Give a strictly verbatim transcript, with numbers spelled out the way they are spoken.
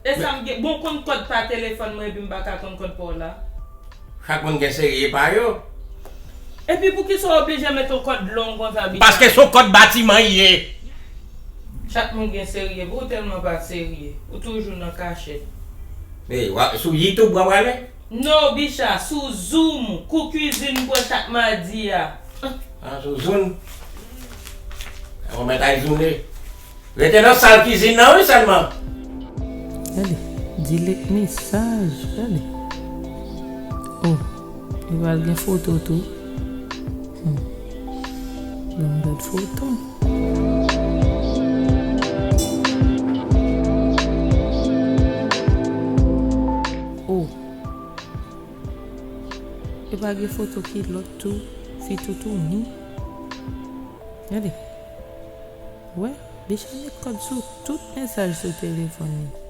E sa m gen, bon, konn kòd pa telefòn mwen epi m pa ka konn kòd pa w la. Chak moun gen seri pa yo. Epi poukisa w oblije met yon kòd long konsa, Bicha? Paske se yon kòd batiman li ye. Chak moun gen seri, epi ou tèlman pa serye. Ou toujou nan kachèt. Sou YouTube w ap ale? Non, Bicha, sou Zoom, kou kwizin m pran chak madi a. Ah, sou Zoom? Ou mèt al zounen. Rete nan sal kizin nan wi sèlman. Gade, delete mesaj, gade. Oh, li pral gen foto tou. Hmm. Ban m gad foto. Oh. Epa gen foto kilòt tou, fi toutouni. Gade. Wè, Bicha met kòd sou tout mesaj sou telefòn li.